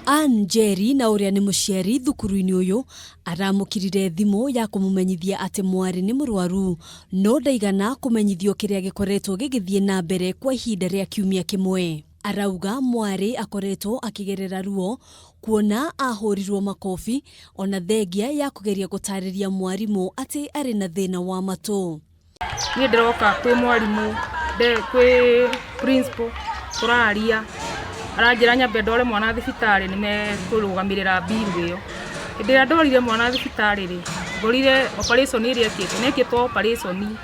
Ann Njeri na ũrĩa nĩ mũciari thukuru-inĩ ũyũ aramũkĩrire thimũ ya kũmũmenyithia atĩ mwarĩ nĩ mũrwaru no ndaigana kũmenyithio kĩrĩa gĩkoretwo gĩgĩthiĩ na mbere kwa ihinda rĩa kiumia kĩmwe. Arauga mwarĩ akoretwo akĩgerera ruo kuona ahũrirwo makobi ona thengia ya kũgeria gũtarĩria mwarimũ atĩ arĩ na thĩna wa matũ. Niĩ ndĩroka kwĩ mwarimũ, kwĩ principal tũraria, aranjĩra nyambe ndware mwana thibitarĩ nĩ mekũrũgamĩrĩra bill ĩyo. Hĩndĩ ĩrĩa ndwarire mwana thibitarĩ rĩ, ngorire operation ĩrĩa ĩkĩtwo, nĩ ekĩtwo operation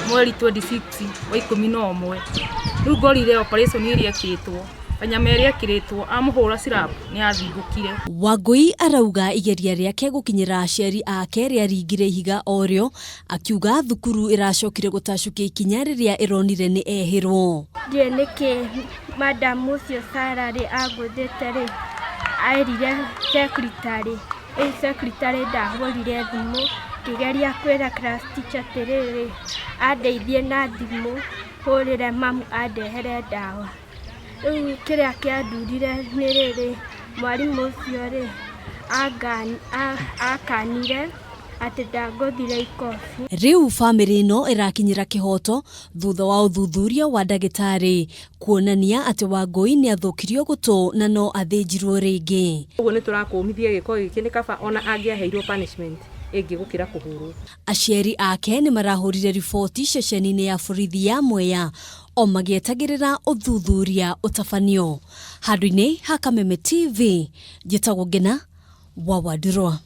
mweri 26 wa 11. Rĩu ngorire operation ĩrĩa ĩkĩtwo, kanyama ĩrĩa ĩkĩrĩtwo, amũhũra slap nĩ yathingũkire. Wangũi arauga igeria rĩake gũkinyĩra aciari ake rĩaringire ihiga o rĩo, akiuga thukuru ĩracokire gũtacũkia ikinya rĩrĩa ĩronire nĩ ehĩrwo. Ndiũĩ nĩkĩ madam ũcio Sarah rĩ angũthĩte rĩ, erire secretary, rĩu secretary ndahũrire thimũ, ngĩgeria kwĩra class teacher atĩrĩrĩ, andeithie na thimũ, hũrĩre mamu andehere ndawa. Rĩu kĩrĩa kĩandurire nĩ rĩrĩ, mwarimũ ũcio rĩ, akanire atĩ ndangũthire ikobi. Rĩu bamĩrĩ ĩno ĩrakinyĩra kĩhoto thutha wa ũthuthuria wa ndagĩtarĩ kuonania atĩ Wangũi nĩathũkirio gũtũ na no athĩnjirwo rĩngĩ. Ũguo nĩ tũrakũmithia gĩko gĩkĩ nĩ kaba ona angĩaheirwo punishment ĩngĩ gũkĩra kũhũrwo. Aciari ake nĩ marahũrire riboti ceceni-inĩ ya borithi ya Mwea o magĩetagĩrĩra ũthuthuria ũtabanio. Handũ-inĩ ha Kameme TV, njĩtagwo Ngĩna wa Wandirũa.